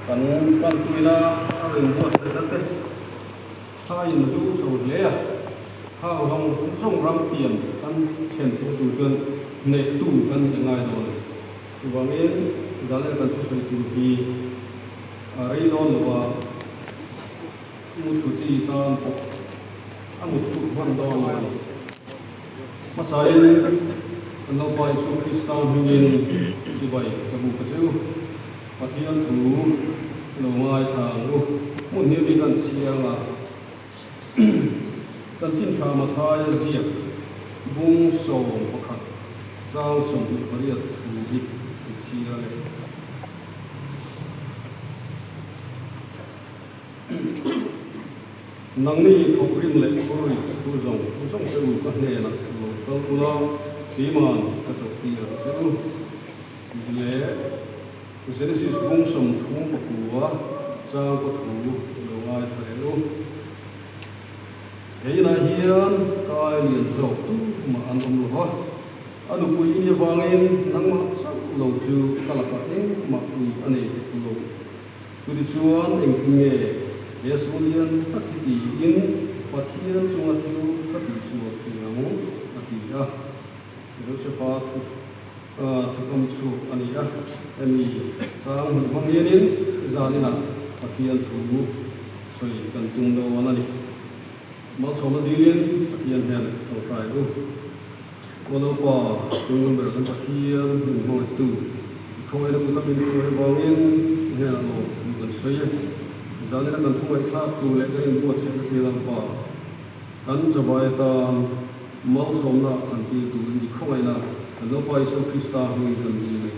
Kan panpuina a rawn buatsaihna te kha a inzum chho hle a, khang zawng zawng ram pian kan thlen theih tur chuan hnehtu kan nih a ngai dawn a ni. Chuvangin Zalel kan thusawi tur hi a rei dawn lo a, mutthlu chi tan pawh a mutthluk hman dawn lo a ni. Hmasain kan Lalpa Isua Krista hmingin chibai ka bu ka che u. Pathian thu lo ngaithla ang u. Hmun hi mi kan chhiang a, Chanchin Tha Mathaia ziak bung 11 chang 28 thu hi i chhiar e. Nangni thawkrim leh khawrui thu zawng zawng te u ka hnenah lo kal ula, keiman ka chawhtir ang che u. Tih leh Genesis bung 39 chang ka thu lo ngaithla leh u. He inah hian ka ai lian zawk tu mah an awm lo va, a nupui i nih avangin nangmah chauh lo chu ka lakah engmah pui a nei dik lo. Chutichuan engtin nge he sualian tak hi tiin Pathian chunga thil ka tihsual thei ang? a ti a. Josefa thu thukam chhuak a ni a, hemi chang hmuh hmang hianin zaninah Pathian thu sawi kan tum dawn a ni. Malsawmna dilin Pathian hian tawngtai u. Aw Lalpa, chungnung ber kan Pathian min hmangaihtu, i khawngaihna kuta min hruai avangin i hnenah lawm thu kan sawi e. Zanina kan thungaihthlak tur leh kan inbuatsaihna thei Lalpa, kan zavai atan Malsawmna chantir turin i khawngaihna kan Lalpa Isua Krista hmingin kan dil e.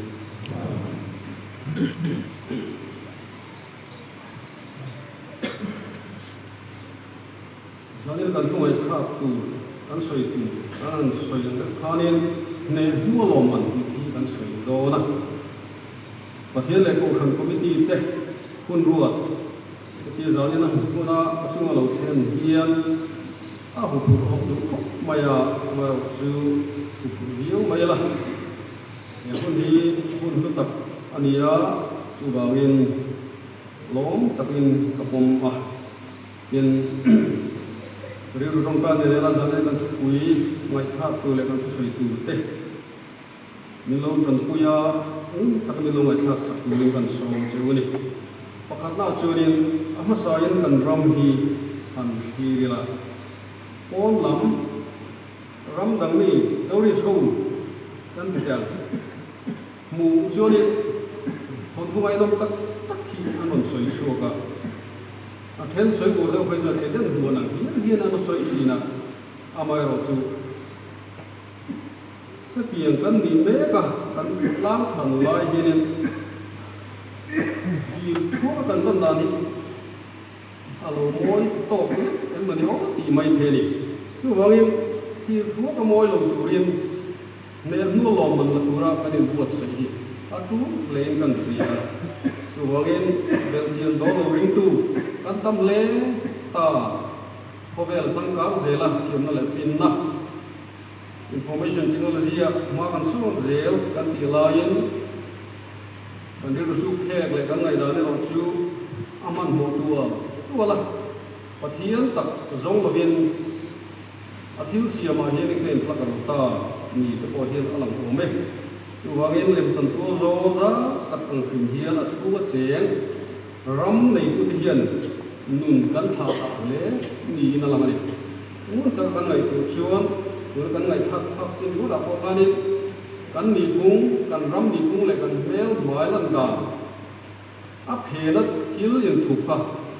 Zanin kan thungaihthlak tur kan sawi tur kan han sawi ang deuh khanin hneh hnu a lawmman tih hi kan sawi dawn a. Pathian leh Kohhran Committee te hun ruat Chuti zanin a hmun a ka chunga lo thlen hian a huphurh hawk duh khawp mai a, amaherawh chu huphurh viau mai la. He hun hi hun hlu tak a ni a, chuvangin lawm takin ka pawm a. Tin, rilru tawngtai ni rela zanin kan thupui ngaihthlak tur leh kan thusawi tur te Min lo tanpui a, eng tak min lo ngaihthlak chak turin kan sawm che u ni. Pakhatnaah chuanin a hmasain kan ram hi han thlir ila. Pawn lam ram dang mi tourist ho kan ti teh ang. Hmuh chuanin thawnthu ngaihnawm tak tak hi an rawn sawi chhuak a. A then sawi tur deuh phei chuan Eden huan ang hial hian an sawi thin a, amaherawhchu Hetiang kan nih mek a, kan tlang than lai hianin thir thuak a kan lan dan hi a lo mawi tawk lek em mawni aw tih mai thei a ni. Chuvangin thir thuak a mawi lo turin hmel hnu lawmman la tura kan inbuatsaih hi a tul hlein kan hria a. Chuvangin belhchian dawn lo ringtu kan tam hle ta. Khawvel changkang zela thiamna leh finna. Information technology ah hma kan sawn zel kan tih laiin kan rilru suk thlek leh kan ngaihdan erawh chu a hmanhmawh tual tual a, Pathian tak zawng lovin a thil siamah hian in ka inplak ro ta ni te pawh hian a lang awm e. Chuvangin lemchan tual zawl zau tak ang hrim hian a chhunga cheng ram neitute hian nun kan thlah tak hle niin a lang a ni. Ngun tak kan ngaihtuah chuan tuna kan ngaihthlak phak chin ringawtah pawh khanin kan nihphung, kan ram nihphung leh kan hmel hmai lan dan a phena thil inthup kha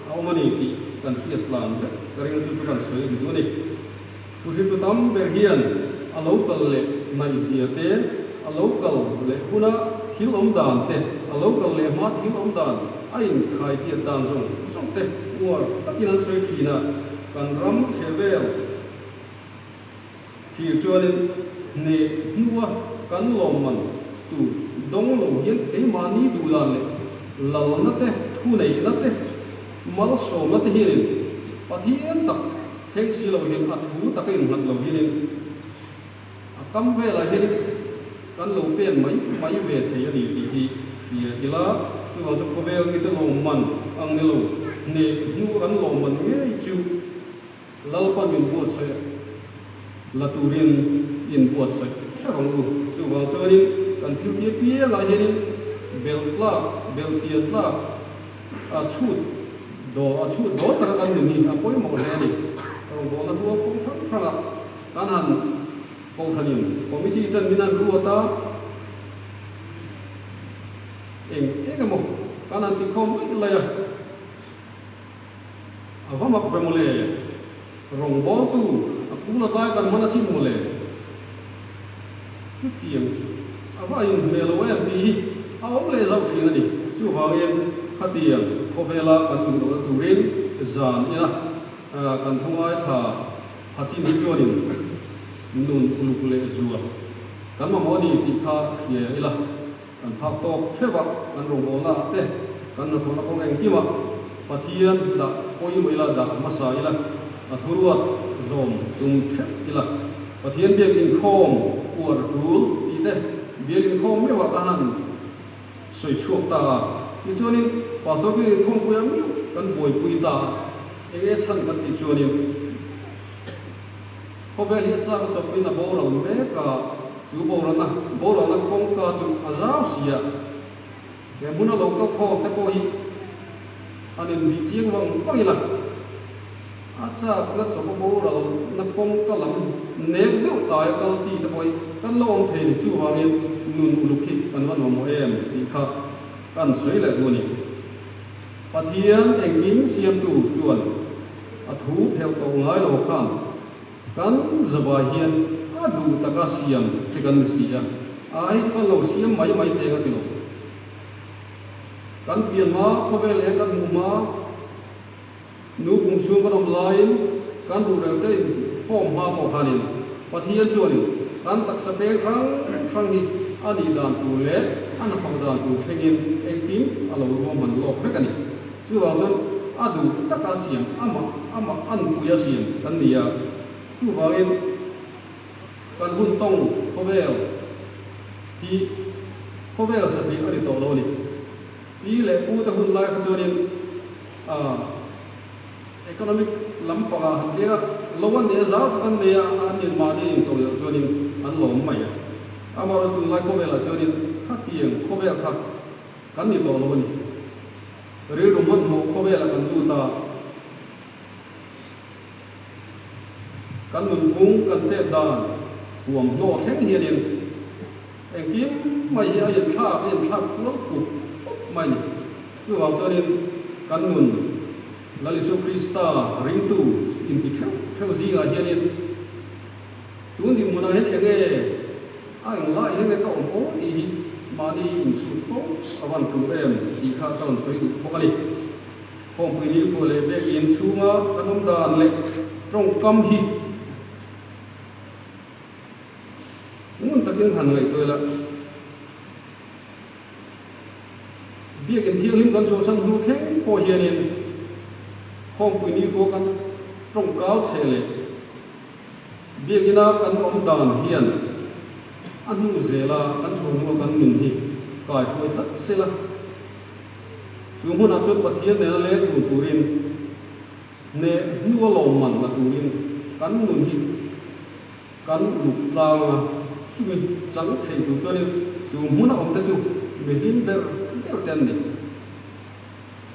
a awm a ni tih kan hriat tlan vek ka ring chu chu kan sawi ri duh a ni. Thuhritu tam ber hian a lo kal leh hnaihzia te, a lo kal leh huna thil awm dan te, a lo kal leh hma thil awm dan a inkhaipiat dan zawng zawng te uar takin an sawi thin a. Kan ram chhe vel thir chuanin hneh hnua kan lawmman tur dawng lo hian keimahni duhdan leh lalna te, thuneihna te, malsawmna te hianin Pathian tak thleng si lo hian a thu taka innghat lo hianin a kam velah hian kan lo pen mai mai ve thei a ni tih hi hria ila. Chuvang chu khawvel mite lawmman ang ni lo, hneh hnu kan lawmman ngei chu Lalpa min buatsaih la turin in buatsaih hrep ang u. Chuvang chuanin kan thil tir piangah hianin belh tlak, belh chian tlak a chhut daw a chhut dawl taka kan nun hi a pawimawh hle a ni. Rawngbawlna huang kawng hrang hrangah kan han Kohhranin committee ten min han ruat a, eng eng emaw kan han ti khawm mai lai a, a va mak ve mawle, rawngbawltu a kul a tlai kan hman asin mawle, chutiang chu a va inhmeh lo em tih hi a awm leh zauh thin a ni. Chuvangin khatiang khawvela kan indohna turin zan ina kan thungaithla Phatin hi chuanin nun uluk leh zual kan mamawh a ni tih kha hria ila, kan phak tawk theuh a, kan rawngbawlna ah te, kan hnathawhna kawng engkim ah Pathian dah pawimawh ila, dah hmasa ila, a thuruat zawm tum theuh ila, Pathian biak inkhawm uar tul tih te biak inkhawm meuh ah ka han sawi chhuak ta a, tichuanin Pastor biak inkhawm puia meuh kan buaipui ta a. Enge chhan kan tih chuanin khawvel hi a chak a chawpin a boral mek a, chu boralna boralna kawngka chu a zau si a, he hmuna lo kal khawm te pawh hi an inbih chiang vang vang ila, a chakna chawp a boralna kawngka lam nek deuh taia kal chi te pawh hi kan lo awm thei ni. Chuvangin nun uluk hi kan va nuamawh em tih kha kan sawi leh duh a ni. Pathian engkim siamtu chuan a thu phelh tawh ngai lo khan kan zavai hian a duh taka siam te kan ni si a, a hi chu kan lo siam mai mai teng a ti lo. Kan pian hma khawvel eng kan hmuh hma nu kum chhung kan awm laiin kan ruhrel te in form hma pawh khanin Pathian chuanin kan taksa peng hrang hrang hi a nih dan tur leh a hnathawk dan tur thlengin engkim a lo ruahman lawk vek a ni. Chuvang chuan a duh taka siam amah amah a nupui a siam kan ni a, chuvangin kan hun tawng khawvel hi khawvel satliah a ni tawh lo a ni. Pi leh pu te hun lai kha chuanin ah. Economic lam pangah han tir a, lo an nei a, zau tak an nei a, an nin mahni in to leh chuanin an lawm mai a. Amaherawhchu tunlai khawvelah chuanin khatiang khawvel kha kan ni tawh lo a ni. Rilru hmanhmawh khawvelah kan lut a, kan nunphung kan chet dan thuamhnaw thleng hianin engkim mai hi a inthlak a inthlak kual pup pup mai a ni. Chuvang chuanin kan nun Lal Isu Krista ringtu inti theuh theuh zingah hianin tun dinhmunah hian enge a englai hian nge ka awm aw tih hi mahni insut fo a van tul em tih kha ka rawn sawi duh bawk a ni. Khawmpui ni pawh leh biakinn chhunga kan awm dan leh tawngkam hi ngun takin han ngaihtuah ila. Biakinn thianghlim kan chhuahsan hnu thleng pawh hianin khawmpui ni pawh kan tawngkau chhe leh biakina kan awm dan hian a hnu zela kan chhuah hnua kan nun hi kai hruai tlat sela. Chu hmunah chuan Pathian nena leng dun turin hneh hnua lawmman la turin kan nun hi Kan uluk tlang a, chumi chang thei tur chuanin chu hmuna awmte chu mi hlim ber ber te an ni.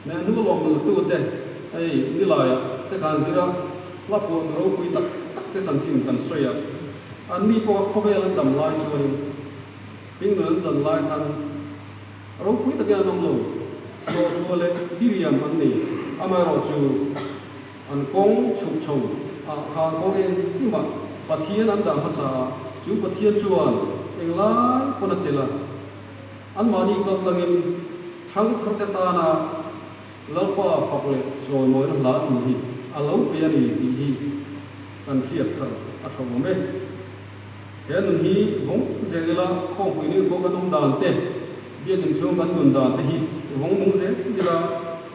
Meh hnu lawmtu te hei nilaiah te khan zira hla phuah ropui tak tak te chanchin kan sawi a, anni pawh a khawvel an dam lai chuanin hringnun an chan lai khan ropui takin an awm lo, hlawhchhuah leh diriam an ni. Amaherawhchu. An kawng chhuk chho ah khan kawng eng hlimah Pathian an dah hmasa a, chu Pathian chuan englai pawn a chelh a. Anmahni kal tlangin thang tharte tana Lalpa fak leh zawimawina hla nun hi a lo pe a ni tih hi kan hriat thar a tha awm e. He nun hi vawng zel ila khawmpui ni pawh kan awm dan te, biakinn chhung kan nun dan te hi vawng nung zel ila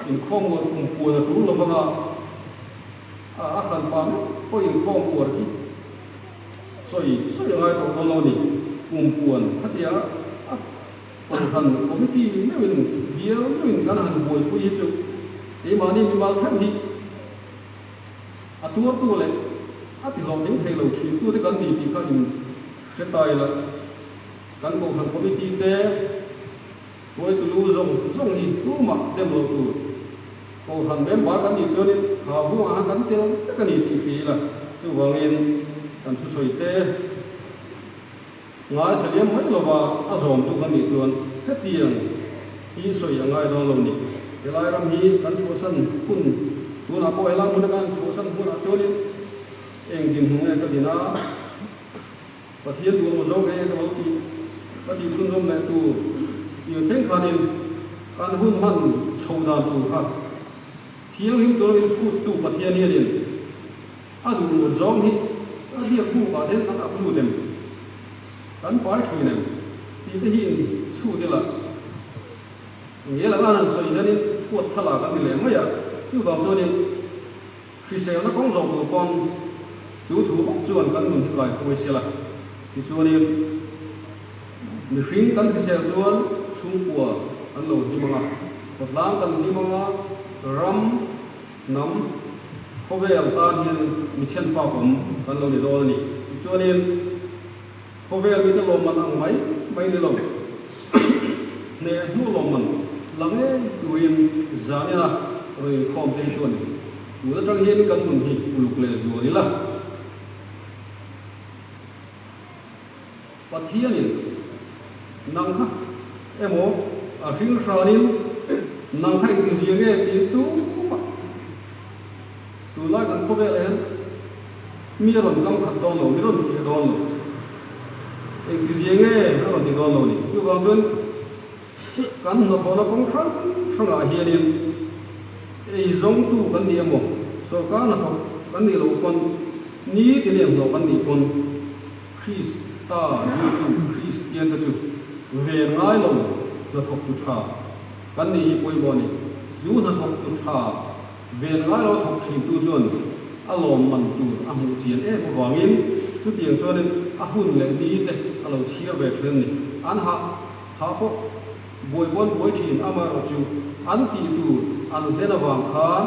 inkhawm uar kum puan a tul lovang a, a hran pa meuh pawh inkhawm uar hi sawi sawi a ngai tawh dawn lo a ni. Kum puan khatia a. Kohhran Committee meuhin bial meuhin kan han buaipui hi chu keimahni mimal theuh hi a tuartu leh a tihlawhtling thei lo thintute kan ni tih kha in hre ta ila. Kan Kohhran Committee te hruaitu lu zawng zawng hi tumah dem loh tur. Kohhran member kan nih chuanin kha huangah khan kan tel vek a ni tih hria ila, chuvangin kan thusawi te ngaithla liam mai lova a zawmtu kan nih chuan hetiang hi sawi a ngai dawn lo ni. Helai ram hi kan chhuahsan hun tunah pawh helai hmuna kan chhuahsan hunah chuanin eng dinhmun nge ka din a? Pathian duh lo zawk e ka lo tih ka tih chhunzawm leh tur tih thleng khanin kan hun hman chho dan tur kha thianghlim tur in phut tu Pathian hianin a duh lo zawng hi a biak buk ah ten kan up lut em kan pai thin em tih te hi in chhut ila nge laka han sawi hianin huat thala kan ni leh mai a chuvang chuanin Hriselna kawng zawh tur pawn chu thu bawk chuan kan nun hi kai huai sela. Tichuanin mihring kan hrisel chuan chhungkua kan lo hlim ang a, khawtlang kan hlim ang a, ram, hnam, khawvel tan hian mi chhenfak awm kan lo ni dawn a ni. Tichuanin khawvel mite lawmman ang mai mai ni lo, hneh hnu lawmman la ngei turin zanina rawn inkhawm te hi chuan tun atang hian kan nun hi uluk leh zual ila. Pathianin nang kha emaw a hring hranin nang kha engtizia nge tih tumah tunlai kan khawvelah hian Mi a rawn kam khat dawn lo, mi rawn fiah dawn lo. Engtizia nge a rawn ti dawn lo ni? Chuvang chuan kan hnathawhna kawng hrang hrangah hianin ei zawngtu kan ni emaw, sorkar hnathawk kan nih loh pawn, ni ti lem hlawh kan nih pawn Krista zuitu Kristian te chu ven ngai lo hnathawktu tha kan nih hi pawimawh a ni. Chu hnathawktu tha Ven ngai lo thawk thintu chuan a lawmman tur a hmuh chian em avangin chutiang chuanin a hun leh ni te a lo chhiar ve thin a ni. An hah hah pawh buai buan buai thin amaherawh chu an tih tur an hlen avang khan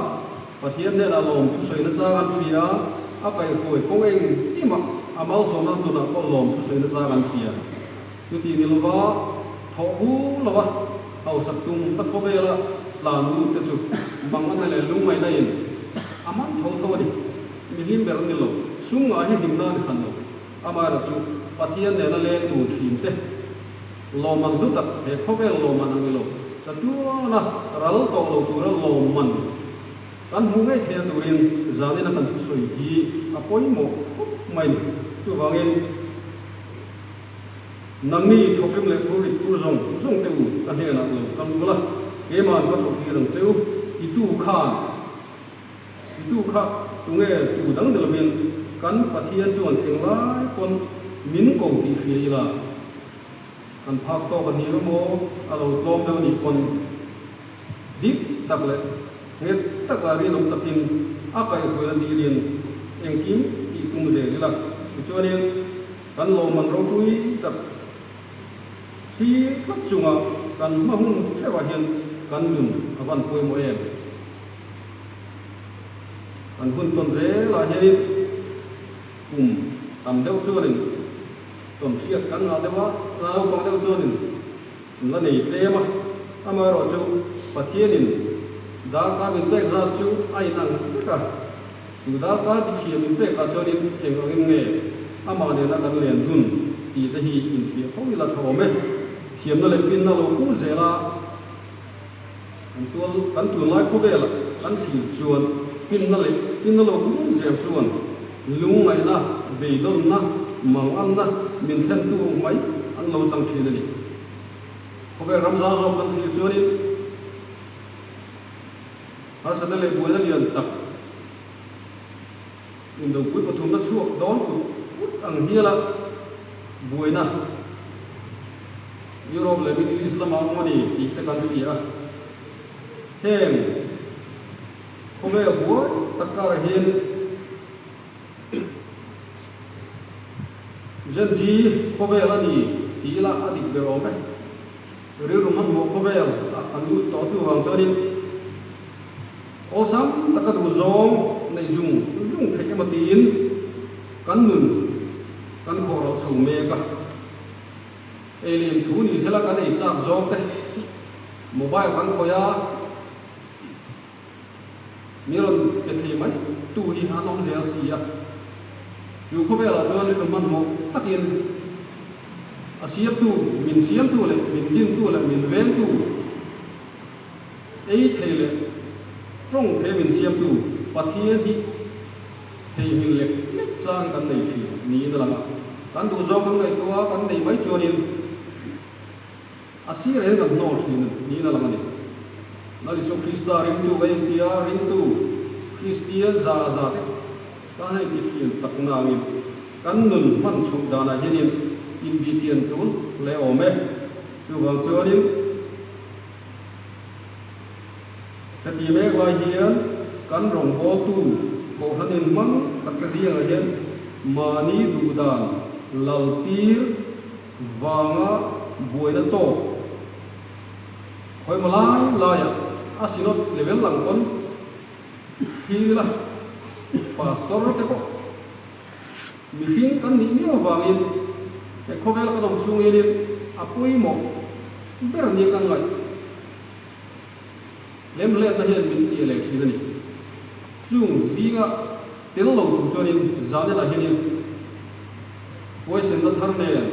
Pathian hnenah lawm thusawi nachang an hria, a kaihhruai kawng engkim ah a malsawmna nunah pawh lawm thusawi nachang an hria. Chuti ni lova thawh bur lova hausak tum ta khawvela tlan lut te chu mang a na leh lungngaihna in a man tho tho a ni. Mi hlim ber ni lo, sum ngah hi hlimna a ni hran lo. Amaherawh chu Pathian nena leng tur thin te lawmman hlu tak he khawvel lawmman ang ni lo, chatuana ral tawh lo tura lawmman kan hmuh ngei theihna turin zanina kan thusawi hi a pawimawh khawp mai ni. Chuvangin. Nangni thawkrim leh phur rit phur zawng zawng te u ka hnenah lo kal u la, keima'n ka thawk tir ang che u, i tu khan, i tu kha tunge tu dang ni lovin kan Pathian chuan englai pawn min ko tih hria ila, kan phak tawk a ni emaw a lo tlawm deuh nih pawn dik tak leh nghet taka rinawm takin a kaihhruaina dilin engkim tih tum zel ila, tichuanin. Kan lawmman ropui tak thlir tlat chunga kan hma hun theuhah hian kan nun a van pawimawh em? Kan hun tawn zelah hianin kum tam deuh chuanin tawn hriat kan ngah deuh a, naupang deuh chuanin la nei tlem a, amaherawhchu Pathianin darkar min pek zat chu a inang vek a. Chu darkar dithiam in pekah chuanin eng angin nge amah nena kan len dun tih te hi infiah fo ila tha awm e. Thiamna leh finna lo pung zel a, kan tual kan tunlai khawvela kan thlir chuan finna leh finna lo pung zel chuan lungngaihna, beidawnna, manganna min thlentu mai an lo chang thin a ni. Khawvel ram zau zawk kan thlir chuanin Harsatna leh buaina lian tak indopui pathumna chhuak dawn ut ut ang hiala buaina Europe leh Middle East lamah awm a ni tih te kan hria a. Heng khawvel buai tak karah hian Gen Z khawvel a ni tih ila a dik ber awm e. Rilru hmanhmawh khawvel ah kan lut tawh chuvang chuanin awlsam taka duhzawng neih zung zung theih emaw tiin kan nun kan khawh loh chho mek a. Eilin thu ni sela kan ei chak zawk te mobile kan khawih a, mi rawn pe thei mai tu hi an awm zel si a. Chu khawvelah chuan rilru hmanhmawh takin a siamtu, min siamtu leh min dintu leh min vengtu, ei thei leh tawng thei min siamtu Pathian hi theihnghilh lek lek chang kan nei thin niin a lang a. Kan duh zawk kan ngaihtuah a, kan nei mai chuanin a sir hian kan hnawl thin niin a lang a ni. Lal Isua Krista ringtu ka inti a, ringtu Kristian za a za te ka hei ti thin tak nangin kan nun hman chhoh danah hianin inbihchian tul hle awm e. Chuvang chuanin heti mek lai hian kan rawngbawltu Kohhran inhmang tak te zingah hian mahni duhdan laltir vanga buaina tawk khawimaw lai laiah a synod level lang pawn thlir ila pastor te pawh mihring kan nih miau avangin he khawvel kan awm chhung hianin a pawimawh ber nia kan ngaih lem hletna hian min chiah leh thin a ni. Chung zinga tel lo tur chuanin Zanela hianin huaisenna thar nen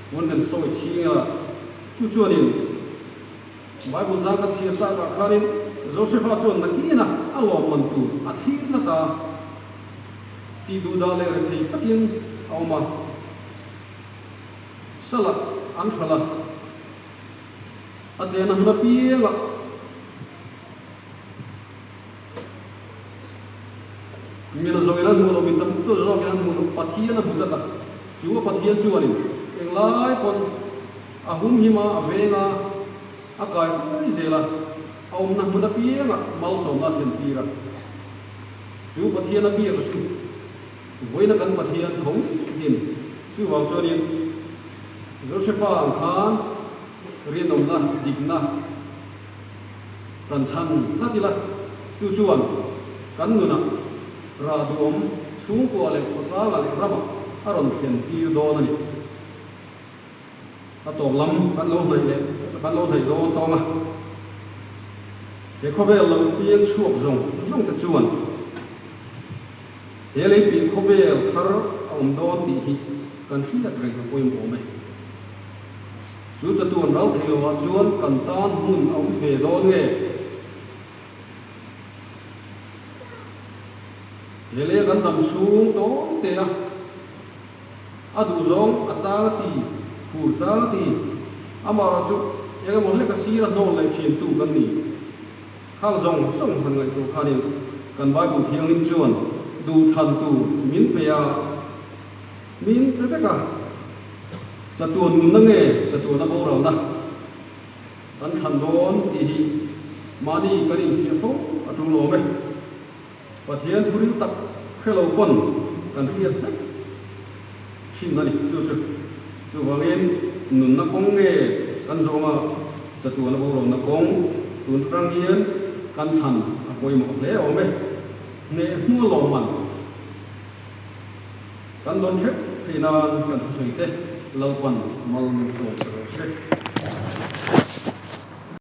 Puan kan sawi chhing a, chu chuanin Bible zang kan chhiar takah khanin Josepha chuan nakina a lawmman tur a thlir nat a, tih duh dah leh rethei takin a awm a, salah an hralh a, a chena hmun apiangah. Min a zawin an hmuh loh, min tam tu zawkin an hmuh loh, Pathian a hmu tlat a. Chu a Pathian chuanin englai pawn a humhim a, a veng a, a kai huai zel a, a awmna hmun apiangah malsawmna a thlen tir a. Chu Pathian a biak a chu vawiina kan Pathian tho din. Chuvang chuanin Josepha ang khan rinawmna, dikna, Kan chhan tlat ila, chu chuan kan nunah rah duhawm chhungkua leh khawtlangah leh ramah a rawn thlen tir dawn a ni. A tawp lam kan lo hnaih leh kan lo hnaih dawn tawng a, he khawvel lo piang chhuak zawng zawng te chuan he lei pian khawvel thar a awm dawn tih hi kan hriat reng a pawimawh awm e. Chu chatuan ral thei lovah chuan kan tan hmun a awm ve dawn nge? He lei a kan dam chhung tawn te a, a duhzawng a chang a ti, phur chang a ti, amaherawh chu eng emaw hlek a sir a hnawl leh thin tu kan ni. Khang zawng zawng han ngaihtuah khanin kan Bible thianghlim chuan duhthlan tur min pe a. Min pe vek a, chatuan nunna nge chatuan a boralna kan thlan dawn tih hi mahni kan infiah fo a tul awm e. Pathian thu ril tak hre lo pawn kan hriat vek thin a ni chu chu. Chuvangin nunna kawng nge kan zawng a, chatuan a boralna kawng tun atang hian kan thlan a pawimawh hle awm e. Hneh hnu lawmman. Kan dawn hrep thei nan kan thusawi te Lalpan mal min sawm ta rawh se.